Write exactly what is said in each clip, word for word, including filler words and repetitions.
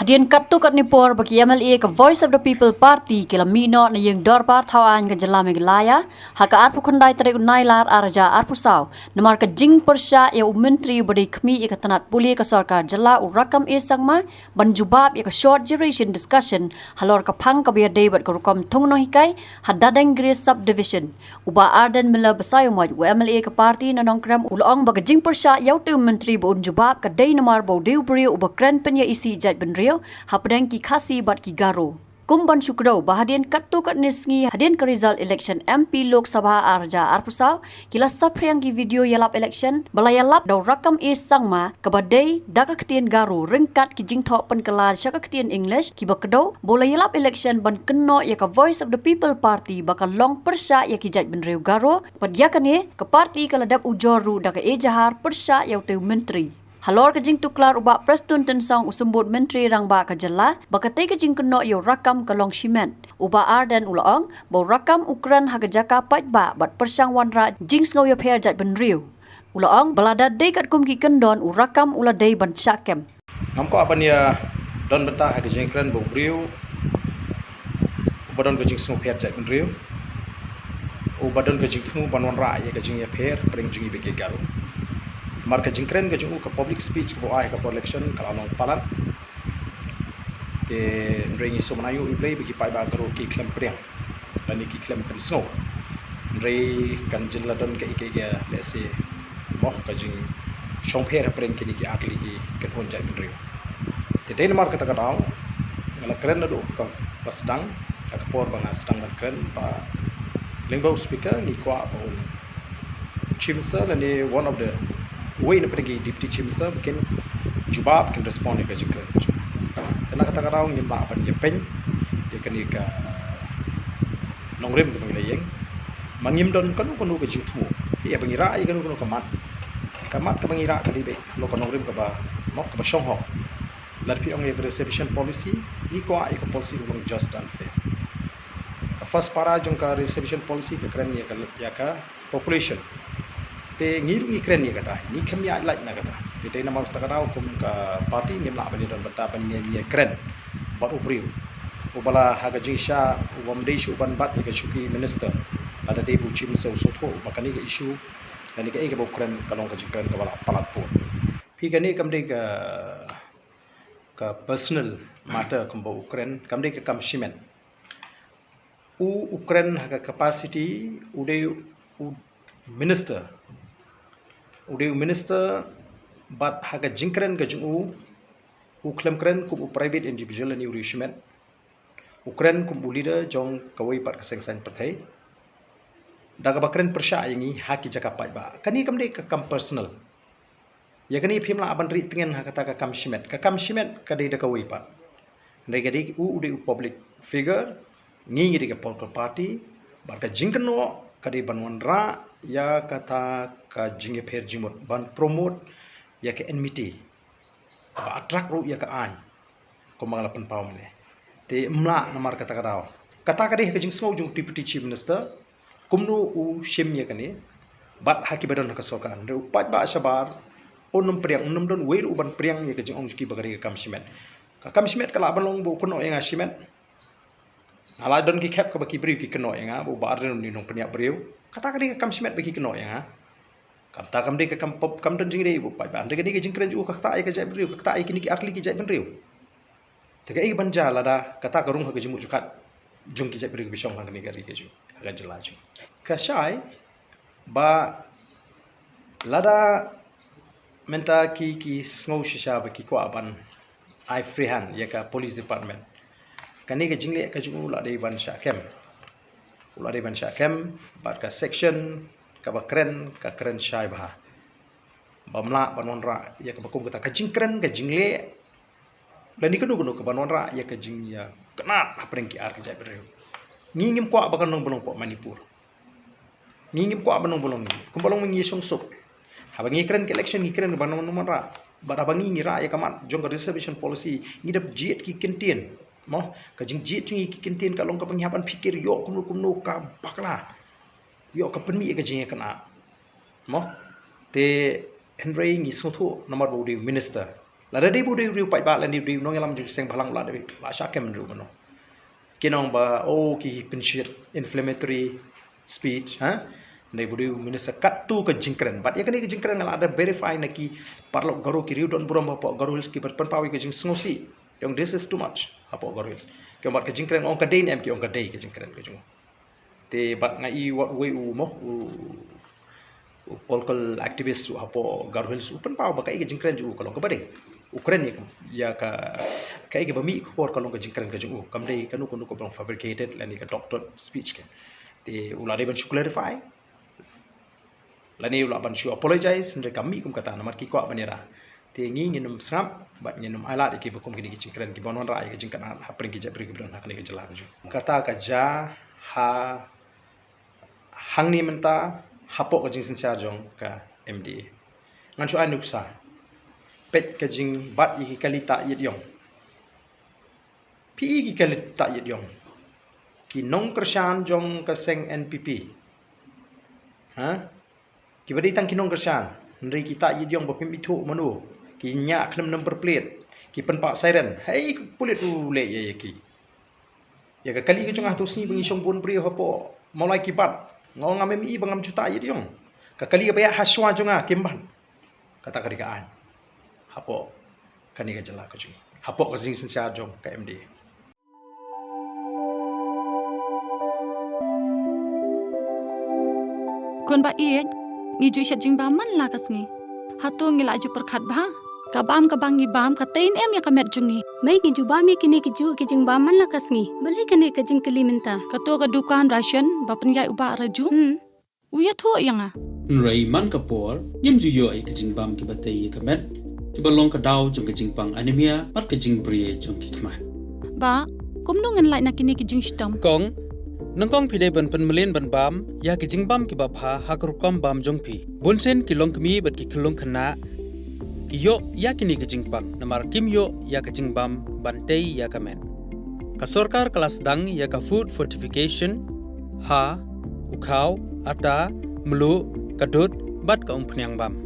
Hadien katto katne por ba ki M L A ka Voice of the People Party ki la mih noh na ïing dorbar thaw aiñ ka jylla Meghalaya ha ka arphew khyndai tarik u Nailar ar hajar arphew saw namar ka jingpyrshah ïa u myntri uba dei khmih ïa ka tnat pule ka sorkar jylla u Rakkam A Sangma ban jubab ïa ka short duration discussion halor ka phang kaba ïadei bad ka rukom thung nonghikai ha Dadeng Grace Subdivision. U Bah Ardent Miller Basaiawmoit, u M L A ka party na Nongkrem, u la ong ba ka jingpyrshah ïa utei u myntri ba un jubab ka dei namar ba u dei u briew uba kren pynïaisih jaitbynriew hapdeng ki Khasi bad ki Garo. Kum ban shu kdew ba hadien katto katne sngi hadien ka result election M P Lok Sabha ar hajar arphew saw, ki la saphriang ki video ïalap election ba la ïalap da u Rakkam A Sangma kaba dei da ka ktien Garo ryngkat ki jingthoh pynkylla sha ka ktien English kiba kdew ba u la ïalap election ban kynnoh ïa ka Voice of the People Party ba ka long pyrshah ïa ki jaitbynriew Garo, bad ïa kane ka party ka la dep ujor ruh da ka ejahar pyrshah ïa utei u myntri. Halor ka jingtuklar, u Bah Prestone Tynsong, u Symbud Myntri Rangbah ka jylla, ba katei ka jingkynnoh ïa u Rakkam ka long shimet. U Bah Ardent u la ong ba u Rakkam u kren ha ka jaka paidbah bad pyrshang wanrah jingsngew ïapher jaitbynriew. U la ong ba lada dei katkum ki kyndon, u Rakkam u la dei ban shah kem. Ngam kwah ban ïa don bynta ha ka jingkren ba u briew uba don ka jingsngewpher jaitbynriew, uba don ka jingthmu ban wanrah ïa ka jingïapher hapdeng jong ngi bad ki Garo. Namar ka jingkren ka jong u, ka public speech kaba u ai ha ka por election ka la long palat. Te hynrei ngi sngewbha ïa U Blei ba ki paidbah Garo ki khlem pdiang lane ki khlem pynsngew. Hynrei kan jin la don kaei kaei ka lehse, mo, ka jingshongpher hapdeng kine ki ar tylli ki kynhun jaitbynriew. Te dei namar kata ka daw nga la kren naduh kaba sdang, ha ka por ba nga sdang ban kren, ba lyngba u speaker ngi kwah ba un Chief Minister lane one of the, uwei na pdeng ki Deputy Chief Minister ba kin jubab, kin respond ïa ka jingkren. Te na kata ka daw ngim lah ban ïapeiñ ïa kane ka nongrim kaba ngi la ïeng. Ma ngim don kano kano ka jingthmu ïa ba ngi rah ïa kano kano ka mat. Ka mat kaba ngi rah ka dei beit halor ka nongrim kaba, mo, kaba shong hok. Lada phi ong ïa ka reservation policy, ngi kwah ïa ka policy kaba long just and fair. Ka first para jong ka reservation policy ka kren ïa ka, ïa ka population. Te ngi ruh ngi kren ïa kata, ngi khlem ïaid lait na kata. Te dei namar kata ka daw kum ka party ngim lah ban ïadon bynta ban ïa, ïa kren bad u briew uba la ha ka jingshisha u bym dei shuh ban bat ïa ka shuki minister. Lada dei ba u Chief Minister u sngewthuh ba kane ka issue, kane kaei kaba u kren ka long ka jingkren kaba la palat pud. Phi, kane kam dei ka, ka personal matter kumba u kren, kam dei ka kam shimet. U, u kren ha ka capacity u dei u minister. U dei u minister, bad ha ka jingkren ka jong u, u khlem kren kum u private individual lane u riewshimet. U kren kum u leader jong kawei pat ka seng saiñ pyrthei, da kaba kren pyrshah ïa ngi ha ki jaka paidbah. Kane kam dei ka kam personal. Ïa kane phim lah ban rieh tngen ha kata ka kam shimet. Ka kam shimet ka dei da kawei pat. Hynrei ka dei u, u dei u public figure, ngi ngi dei ka political party, bad ka jingkynnoh ka dei ban wanrah ïa kata ka jingïapher jingmut, ban promote ïa ka enmity, kaba attract ruh ïa ka aiñ, kumba nga la pynpaw mynne. Te ym lah namar kata ka daw. Kata ka dei ha ka jingsngew jong u Deputy Chief Minister, kumno u shim ïa kane, bad ha kiba don ha ka sorkar. Hynrei u paidbah shabar un nym pdiang, un nym don uwei ruh uban pdiang ïa ka jingong jong ki ba ka dei ka kam shimet. Ka kam shimet ka lah ban long ba u kynnoh ïa nga shimet. Nga la don ki khep kaba ki briew ki kynnoh ïa nga ba u Bah Ardent u nongpynïap briew. Kata ka dei ka kam shimet ba ki kynnoh ïa nga. Kata kam dei ka kam pop, kam don jingïadei ba u paidbah. Hynrei ka dei ka jingkren jong u ka ktah ïa ka jaitbynriew, ka ktah ïa kine ki ar tylli ki jaitbynriew. Te kaei ban jia lada kata ka rung ha ka jingmut jingpyrkhat jong ki jaitbynriew kiba shong ha kane ka ri ka jong, ha ka jylla jong. Ka shai ba lada mynta ki, ki sngew shisha ba ki kwah ban ai free hand ïa ka police department, kane ka jingleh ka jong u la dei ban shah kem. U la dei ban shah kem bad ka section kaba kren ka kren shai bha. Bym lah ban wanrah ïa kaba kum kata ka jingkren ka jingleh lane kano kano kaban wanrah ïa ka jingïakynad hapdeng ki ar ki jaitbynriew. Ngi ngim kwah ba kan long ba long pok Manipur. Ngi ngim kwah ban long ba long ngi, kumba long ngi shong suk. Haba ngi kren ka election ngi kren ban long ban wanrah. Bad haba ngi ngi rah ïa ka mat jong ka reservation policy ngi dep jied ki kyntien. Mo, ka jingjied jong ngi ki kyntien ka long kaba ngi hap ban phikir ïoh kumno kumno ka bakla, ïoh ka pynmih ïa ka jingïakynad. Mo, te hynrei ngi sngewthuh namar ba u dei u minister. Lada dei ba u dei u paidbah lane u dei u nongïalam jong ka seng bhalang u la dei, la shah kem ruh mano. Ki nong ba, oh, ki pynshitom, inflammatory speech, ha? Dei ba u dei u minister katto ka jingkren. Bad ïa kane ka jingkren nga la da verify na ki paralok Garo, ki riew don burom hapoh Garo Hills kiba pynpaw ïa ka jingsngewsih. Jong this is too much hapoh Garo Hills. Ki ong bad ka jingkren ong ka dei ne em, ki ong ka dei ka jingkren ka jong u. Te bad nga i wat wei u mo, u, u political activist u hapoh Garo Hills u pynpaw ba kaei ka jingkren jong u ka long kaba dei. U kren ïa ka, ïa ka, kaei kaba mih ka por ka long ka jingkren ka jong u. Kam dei kano kano kaba long fabricated lane ka doctored speech ka. Te u la dei ban shu clarify. Lane u lah ban shu apologize, hynrei kam mih kum kata namar ki kwah ban ïada. Te ngi ngin ym sngap bad ngin ym ailad ïa kiba kum kine ki jingkren kiba wanrah ïa ka jingkynad hapdeng ki jaitbynriew kiba don ha kane ka jylla ka jong. Kata ka jia ha hangne mynta hapoh ka jingsynshar jong ka M D A. Ngan shu ai nuksa. Peit ka jingbat ïa ki kali ta ïit ïong. Phi i ki kali ta ïit ïong, ki nongkyrshan jong ka seng N P P, ha? Kiba dei tang ki nongkyrshan, hynrei ki ta ïit ïong ba phim ithuh mano, ki ñiah khlem number plate, ki pynpah siren, hei pulit u leh ïa, ïa ki. Ïa ka kali ka jong nga ha tu sngi ba ngi shong bun briew hapoh Mawlai ki bat, nga ong ngam i ba ngam ju ta ïit ïong. Ka kali kaba ïaid ha shuwa jong nga kim bat. Kata ka dei ka aiñ hapoh kane ka jylla ka jong ngi, hapoh ka jingsynshar jong ka M D A. Khun ba ïeit, ngi ju shet jingbam man la ka sngi. Hato ngi la ju pyrkhat bha? Ka bam kaba ngi bam ka tei ne em ïa ka met jong ngi? Mei, ngi ju bam ïa kine ki ju ki jingbam man la ka sngi. Balei kane ka jingkylli mynta? Kato ka dukan ration ba pynïaid u Bah Raju. Hmm. U ïathuh ïa nga. Hynrei man ka por, ngim ju ïoh ïa ka jingbam kiba tei ïa ka met, kiba long ka daw jong ka jingpang anemia bad ka jingbri jong ki khmat. Bah, kumno ngin lait na kine ki jingshitom? Kong, nyngkong phi dei ban pynmlien ban bam ïa ki jingbam kiba bha ha ka rukom bam jong phi. Bunsien ki longkmie bad ki khyllung khynnah ki ïoh ïa kine ki jingpang namar kim ïoh ïa ka jingbam ban tei ïa ka met. Ka sorkar ka la sdang ïa ka food fortification ha u khaw, ata, mluh, ka dud bad ka umphniang bam.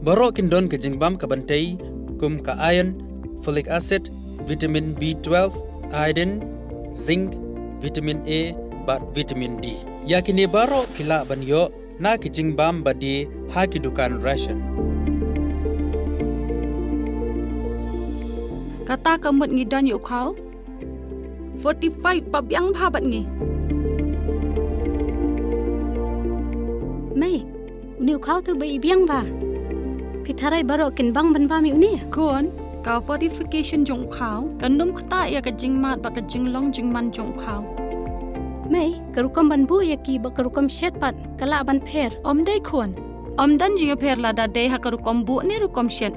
Baroh kin don ka jingbam ka ban tei kum ka iron, folic acid, vitamin B twelve, iodine, zinc, vitamin A bad vitamin D. Ïa kine baroh phi lah ban ïoh na ki jingbam ba die ha ki dukan ration. Kata ka mut ngi don ïa u khaw fortified ba biang bha bad ngi. Mei, une u khaw tu ba i biang bha. Phi tharai baroh kin bang ban bam ïa une? Khun, ka fortification jong u khaw kan ym ktah ïa ka jingmad bad ka jinglong jingman jong u khaw. Mei, ka rukom ban buh ïa ki bad ka rukom shet pat ka lah ban pher? Ym dei khun. Ym don jingïapher lada dei ha ka rukom buh ne rukom shet.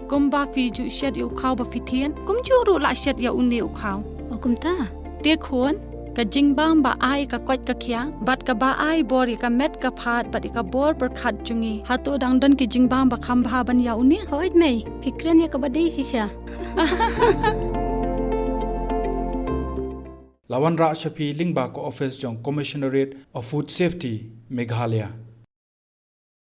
Kumba phi ju shet ïa u khaw ba phi thied, kumjuh ruh lah shet ïa une u khaw. O kumta? Te khun, ka jingbam ba ai ka koit ka khiah bad kaba ai bor ïa ka met ka phad bad ïa ka bor pyrkhat jong ngi, hato dang don ki jingbam ba kham bha ban ïa une? Hooid mei, phi kren ïa kaba dei shisha. La wanrah sha phi lyngba ka office jong Commissionerate of Food Safety, Meghalaya.